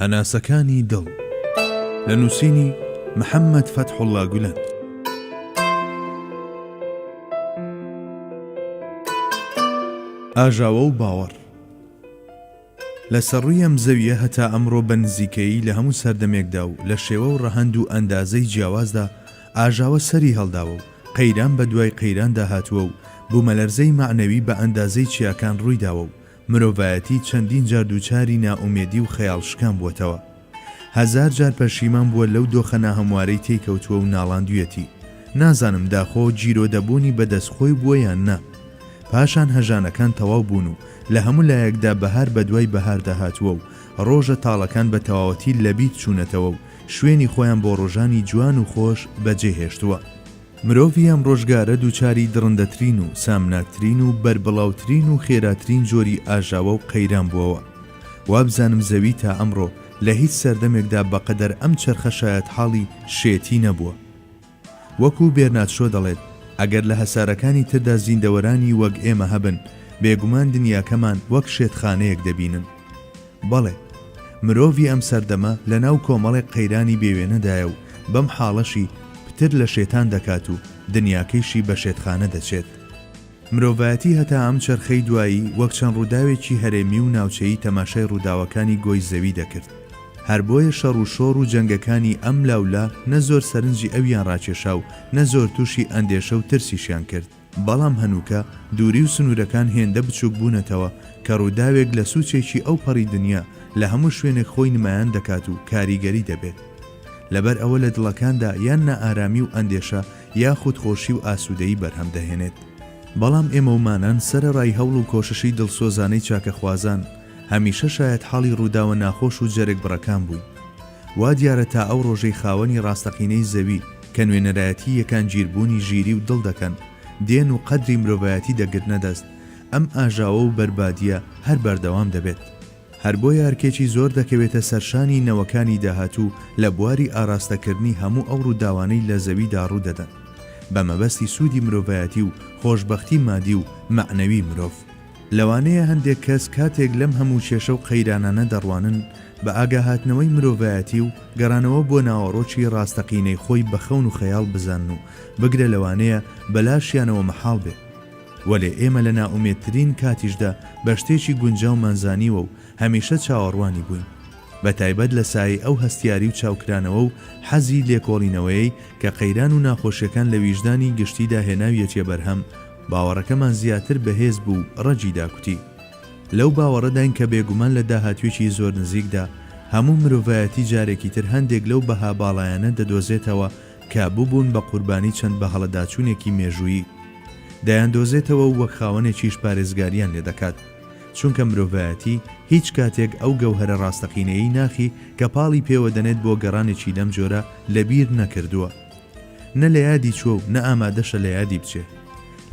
هەناسەکانی دڵ لە نووسینی محەممەد فەتحوڵڵا گولەن. ئاژاوە و باوەڕ لە سەر ڕووی ئەم زەوییە هەتا ئەمڕۆ بە نزیکەیی لە هەموو سەردەمێکدا و لە شێوە و ڕەهەند و ئەندازەی جیاوازدا ئاژاوە سەری هەڵداوە و قەیران بە دوای قەیراندا هاتووە و بوومەلەرزەی مەعنەوی بە ئەندازەی چیاکان ڕووی داوە و مرۆڤایەتی چەندین جار دووچاری نائومێدی و خەیاڵشکان بووەتەوە. هەزار جار پەشیمان بووە لەو دۆخە ناهەموارەی تێی کەوتووە و ناڵاندویەتی. نازانم داخۆ گیرۆدەبوونی بە دەست خۆی بووە یان نا. پاشان هەژانەکان تەواو بوون و لە هەموو لایەکدا بەهار بە دوای بەهاردا هاتووە و ڕۆژە تاڵەکان بە تەواوەتی لەبیر چوونەتەوە و شوێنی خۆیان بۆ ڕۆژانی جوان و خۆش بەجێ هێشتووە. مرۆڤی ئەم ڕۆژگارە دووچاری دڕندەترین و سامناکترین و بەربڵاوترین و خێراترین جۆری ئاژاوە و قەیران بووەوە. وابزانم زەوی تا ئەمڕۆ لە هیچ سەردەمێکدا بەقەدەر ئەم چەرخە شایەتحاڵی شێتی نەبووە. وەکو بێرناد شۆ دەڵێت، ئەگەر لە هەسارەکانی تردا زیندەوەرانی وەک ئێمە هەبن، بێگومان دنیاکەمان وەک شێتخانەیەک دەبینن. بەڵێ، مرۆڤی ئەم سەردەمە لەناو کۆمەڵێک قەیرانی بێوێنەدایە و بەم حاڵەشی پتر لە شێتان دەکات و دنیاکەیشی بە شێتخانە دەچێت. مرۆڤایەتی هەتا ئەم چەرخەی دوایی وەک چەند ڕووداوێکی هەرێمی و ناوچەیی تەماشای ڕووداوەکانی گۆی زەوی دەکرد. هەر بۆیە شەڕ و شۆڕ و جەنگەکانی ئەم لا و لا نە زۆر سەرنجی ئەویان ڕاکێشا و نە زۆر تووشی ئەندێشە و ترسیشیان کرد. بەڵام هەنووکە دووری و سنوورەکان هێندە بچووک بوونەتەوە کە ڕووداوێک لە سووچێکی ئەو پەڕی دنیا لە هەموو شوێنێک خۆی نمایان دەکات و کاریگەری دەبێت. لەبەر ئەوە لە دڵەکاندا یان نائارامی و ئەندێشە یاخود خۆشی و ئاسوودەیی بەرهەم دەهێنێت. بەڵام ئێمەومانان سەرەڕای هەوڵ و کۆششی دڵسۆزانەی چاکەخوازان، هەمیشە شایەتحاڵی ڕووداوە ناخۆش و جەرگبڕەکان بووین. وا دیارە تا ئەو ڕۆژەی خاوەنی ڕاستەقینەی زەوی کە نوێنەرایەتی یەکانگیربوونی ژیری و دڵ دەکەن، دێن و قەدری مرۆڤایەتی دەگرنە دەست، ئەم ئاژاوە و بەربادییە هەر بەردەوام دەبێت. هەر بۆیە ئەرکێکی زۆر دەکەوێتە سەرشانی نەوەکانی داهاتوو لە بواری ئاراستەکردنی هەموو ئەو ڕووداوانەی لە زەویدا ڕوودەدەن بە مەبەستی سوودی مرۆڤایەتی و خۆشبەختی مادی و مەعنەوی مرۆڤ. لەوانەیە هەندێک کەس کاتێک لەم هەموو کێشە و قەیرانانە دەڕوانن بە ئاگاهاتنەوەی مرۆڤایەتی و گەڕانەوە بۆ ناوەڕۆکی ڕاستەقینەی خۆی بە خەون و خەیاڵ بزانن و بگرە لەوانەیە بەلاشیانەوە مەحاڵ بێ وەلێ ئێمە لە نائومێدترین کاتیشدا بە شتێکی گونجاومان زانیوە و هەمیشە چاوەڕوانی بووین. بە تایبەت لە سایەی ئەو هەستیاری و چاوکرانەوە و حەزی لێکۆڵینەوەیەی کە قەیران و ناخۆشیەکان لە ویژدانی گشتیدا هێناویەتیە بەرهەم، باوەڕەکەمان زیاتر بەهێز بوو و ڕەگی داکوتی. لەو باوەڕەداین کە بێگومان لە داهاتوویەکی زۆر نزیکدا هەموو مرۆڤایەتی جارێکی تر هەندێک لەو بەها باڵایانە دەدۆزێتەوە کە ببوون بە قوربانی چەند بەهەڵەداچوونێکی مێژوویی. دەیاندۆزێتەوە و وەک خاوەنێکیش پارێزگاریان لێ دەکات. چونکە مرۆڤایەتی هیچ کاتێک ئەو گەوهەرە ڕاستەقینەیەی ناخی کە پاڵی پێوە دەنێت بۆ گەڕانێکی لەم جۆرە لە بیر نەکردووە. نە لە یادی چووە و نە ئامادەشە لە یادی بچێ.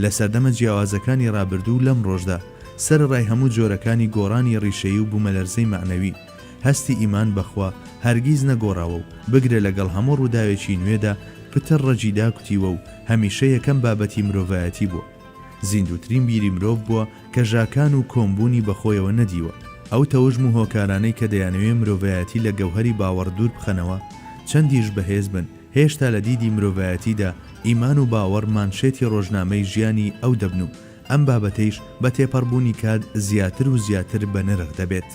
لە سەردەمە جیاوازەکانی ڕابردوو و لەم ڕۆژدا، سەرەڕای هەموو جۆرەکانی گۆڕانی ڕیشەیی و بوومەلەرزەی مەعنەوی، هەستی ئیمان بە خوا هەرگیز نەگۆڕاوە و بگرە لەگەڵ هەموو ڕووداوێکی نوێدا پتر ڕەگی داکوتیوە و هەمیشە یەکەم بابەتی مرۆڤایەتی بووە. زیندووترین بیری مرۆڤ بووە کە ژاکان و کۆمبوونی بە خۆیەوە نەدیوە. ئەو تەوژم و هۆکارانەی کە دەیانەوێ مرۆڤایەتی لە گەوهەری باوەڕ دوور بخەنەوە، چەندیش بەهێز بن، هێشتا لە دیدی مرۆڤایەتیدا ئیمان و باوەڕ مانشێتی ڕۆژنامەی ژیانی ئەو دەبن و ئەم بابەتەیش بە تێپەڕبوونی کات زیاتر و زیاتر بەنرخ دەبێت.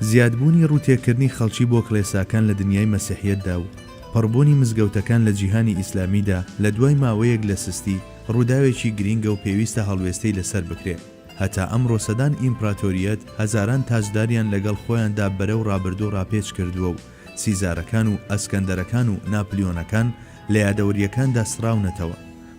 زیادبوونی ڕووتێکردنی خەڵکی بۆ کڵێساکان لە دنیای مەسیحیەتدا و پڕبوونی مزگەوتەکان لە جیهانی ئیسلامیدا لە دوای ماوەیەک لە سستی، ڕووداوێکی گرینگە و پێویستە هەڵوێستەی لەسەر بکرێ. هەتا ئەمڕۆ سەدان ئیمپراتۆریەت هەزاران تاجداریان لەگەڵ خۆیاندا بەرەو ڕابردوو ڕاپێچ کردووە و سیزارەکان و ئەسکەندەرەکان و ناپلیۆنەکان لە یادەوەرییەکاندا سڕاونەتەوە،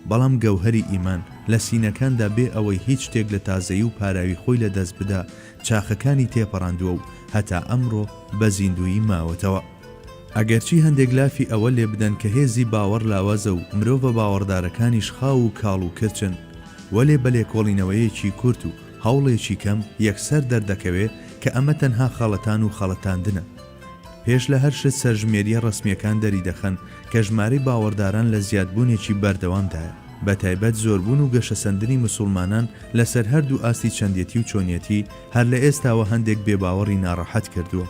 بەڵام گەوهەری ئیمان لە سینەکاندا بێ ئەوەی هیچ شتێک لە تازەیی و پاراوی خۆی لە دەست بدا چاخەکانی تێپەڕاندووە و هەتا ئەمڕۆ بە زیندوویی ماوەتەوە. ئەگەرچی هەندێک لافی ئەوە لێ بدەن کە هێزی باوەڕ لاوازە و مرۆڤە باوەڕدارەکانیش خاو و کاڵ و کرچن، وەلێ بە لێکۆڵینەوەیەکی کورت و هەوڵێکی کەم یەکسەر دەردەکەوێ کە ئەمە تەنها خەڵەتان و خەڵەتاندنە. پێش لە هەر شت سەرژمێرییە ڕەسمییەکان دەریدەخەن کە ژمارەی باوەڕداران لە زیادبوونێکی بەردەوامدایە، بەتایبەت زۆربوون و گەشەسەندنی مسوڵمانان لەسەر هەردوو ئاستی چەندێتی و چۆنیەتی هەر لە ئێستاوە هەندێک بێباوەڕی ناڕەحەت کردووە.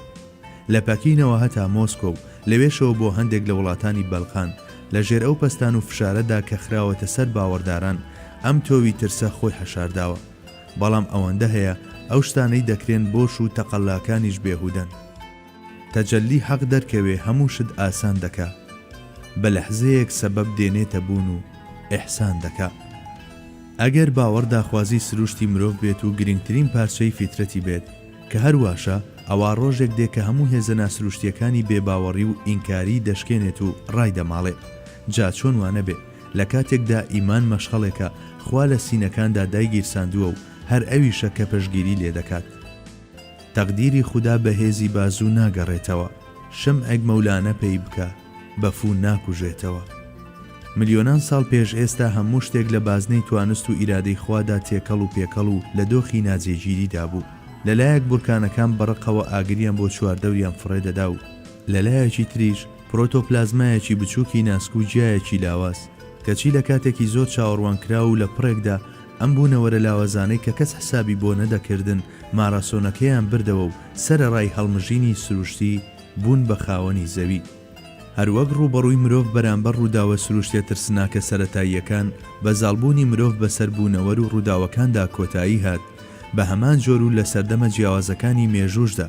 لە پەکینەوە هەتا مۆسکۆ و لەوێشەوە بۆ هەندێک لە وڵاتانی بەلقان، لە ژێر ئەو پەستان و فشارەدا کە خراوەتە سەر باوەڕداران، ئەم تۆوی ترسە خۆی حەشارداوە. بەڵام ئەوەندە هەیە ئەو شتانەی دەکرێن بۆش و تەقەلاکانیش بێهودەن. تەجەلی حەق دەرکەوێ هەموو شت ئاسان دەکا. بە لەحزەیەک سەبەب دێنێتە بوون و ئیحسان دەکا. ئەگەر باوەڕ داخوازی سروشتی مرۆڤ بێت و گرنگترین پارچەی فیترەتی بێت، کە هەر واشە، ئەوا ڕۆژێک دێ کە هەموو هێزە ناسروشتییەکانی بێباوەڕی و ئینکاریی دەشکێنێت و ڕایدەماڵێ. جا چۆن وا نەبێ، لە کاتێکدا ئیمان مەشخەڵێکە خوا لە سینەکاندا دایگیرساندووە و هەر ئەویشە کە پشتگیری لێ دەکات. تەقدیری خودا بە هێزی بازوو ناگەڕێتەوە، شەمعێک مەولانە پێی بکە، بە فوو ناکوژێتەوە. ملیۆنان ساڵ پێش ئێستا هەموو شتێک لە بازنەی توانست و ئیرادەی خوادا تێکەڵ و پێکەڵ و لە دۆخی ناجێگیریدا بوو. لە لایەک بورکانەکان بە ڕقەوە ئاگریان بۆ چواردەوریان فڕێ دەدا و لە لایەکی تریش پرۆتۆپلازمایەکی بچووکی ناسک و گیایەکی لاواز. کەچی لە کاتێکی زۆر چاوەڕوانکراو و لە پڕێکدا ئەم بوونەوەرە لاوازانەی کە کەس حسابی بۆ نەدەکردن ماراسۆنەکەیان بردەوە و سەرەڕای هەڵمژینی سروشتی بوون بە خاوەنی زەوی. هەروەک ڕووبەڕووی مرۆڤ بەرامبەر ڕووداوە سروشتیە ترسناکە سەرەتاییەکان بە زاڵبوونی مرۆڤ بەسەر بوونەوەر و ڕووداوەکاندا کۆتایی هات، بە هەمان جۆر و لە سەردەمە جیاوازەکانی مێژووشدا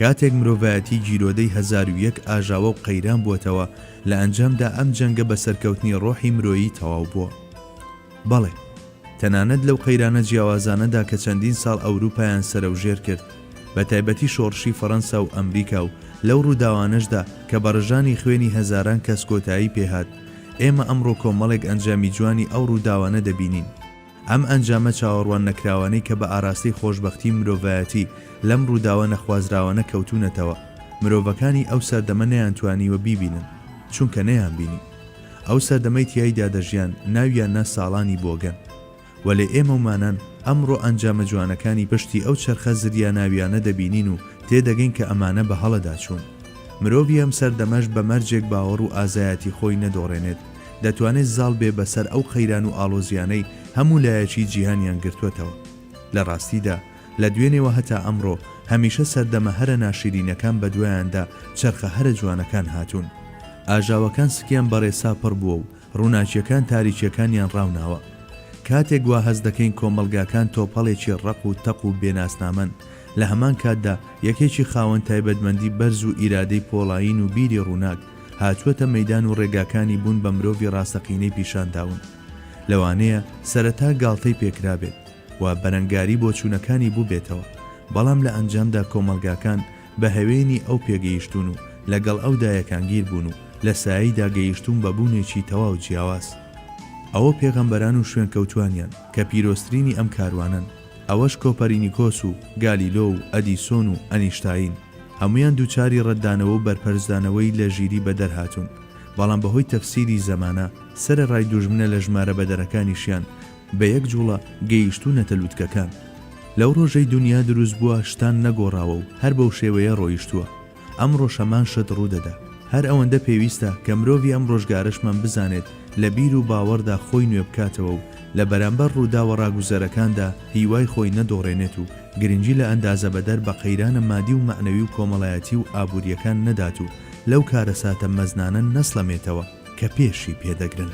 کاتێک مرۆڤایەتی گیرۆدەی 1001 ئاژاوە و قەیران بووەتەوە، لە ئەنجامدا ئەم جەنگە بە سەرکەوتنی ڕۆحی مرۆیی تەواو بووە. بەڵێ. تەنانەت لەو قەیرانە جیاوازانەدا کە چەندین ساڵ ئەوروپایان سەرەوژێر کرد، بە تایبەتی شۆڕشی فەڕەنسا و ئەمریکا و لەو ڕووداوانەشدا کە بە ڕژانی خوێنی هەزاران کەس کۆتایی پێهات، ئێمە ئەمڕۆ کۆمەڵێک ئەنجامی جوانی ئەو ڕووداوانە دەبینین. ئەم ئەنجامە چاوەڕوان نەکراوانەی کە بە ئاراستەی خۆشبەختی مرۆڤایەتی لەم ڕووداوە نەخوازراوانە کەوتوونەتەوە، مرۆڤەکانی ئەو سەردەمە نەیانتوانیوە بیبینن، چونکە نەیانبینی. ئەو سەردەمەی تیایدا دەژیان ناویان نا ساڵانی بۆگەن. وەلێ ئێمەومانان ئەمڕۆ ئەنجامە جوانەکانی پشتی ئەو چەرخە زریاناویانە دەبینین و تێدەگەین کە ئەمانە بە هەڵەدا چوون. مرۆڤی ئەم سەردەمەش بە مەرجێک باوەڕ و ئازایەتی خۆی نەدۆڕێنێت، دەتوانێت زاڵ بێ بەسەر ئەو قەیران و ئاڵۆزیانەی هەموو لایەکی جیهانیان گرتووەتەوە. لە ڕاستیدا لە دوێنێوە هەتا ئەمڕۆ هەمیشە سەردەمە هەرە ناشیرینەکان بەدوایاندا چەرخە هەرە جوانەکان هاتوون. ئاژاوەکان سکیان بە ڕێسا پڕ بووە و ڕووناکییەکان تاریکییەکانیان ڕاوناوە. کاتێک وا هەست دەکەین کۆمەڵگاکان تۆپەڵێکی ڕەق و تەق و بێ ناسنامەن، لە هەمان کاتدا یەکێکی خاوەن تایبەتمەندی بەرز و ئیرادەی پۆڵایین و بیری ڕووناک، هاتووەتە مەیدان و ڕێگاکانی بوون بە مرۆڤی ڕاستەقینەی پیشان داون. لەوانەیە سەرەتا گاڵتەی پێکرابێت و بەرەنگاری بۆچوونەکانی بووبێتەوە، بەڵام لە ئەنجامدا کۆمەڵگاکان بە هەوێنی ئەو پێگەیشتوون و لەگەڵ ئەودا یەکانگیر بوون و لە سایەیدا گەیشتوون بە بوونێکی تەواو جیاواز. ئەوە پێغەمبەران و شوێنکەوتووانیان کە پیرۆزترینی ئەم کاروانەن، ئەوەش کۆپەرینیکۆس و گالیلۆ و ئەدیسۆن و ئەنیشتاین، هەموویان دووچاری ڕەتدانەوە و بەرپەرچدانەوەی لە ژیری بەدەر هاتوون، بەڵام بەهۆی تەفسیری زەمانە، سەرەڕای دوژمنە لە ژمارە بەدەرەکانیشیان، بە یەک جوڵە گەیشتوونەتە لوتکەکان. لەو ڕۆژەی دونیا دروست بووە شتان نەگۆڕاوە و هەر بەو شێوەیە ڕۆیشتووە. ئەمڕۆش هەمان شت ڕوودەدا. هەر ئەوەندە پێویستە کە مرۆڤی ئەم ڕۆژگارەشمان بزانێت لە بیر و باوەڕدا خۆی نوێ بکاتەوە و لە بەرامبەر ڕووداوە ڕاگوزەرەکاندا هیوای خۆی نەدۆڕێنێت و گرنگی لە ئەندازە بەدەر بە قەیرانە مادی و مەعنەوی و کۆمەڵایەتی و ئابوورییەکان نەدات و لەو کارەساتە مەزنانە نەسڵەمێتەوە کە پێشی پێدەگرن.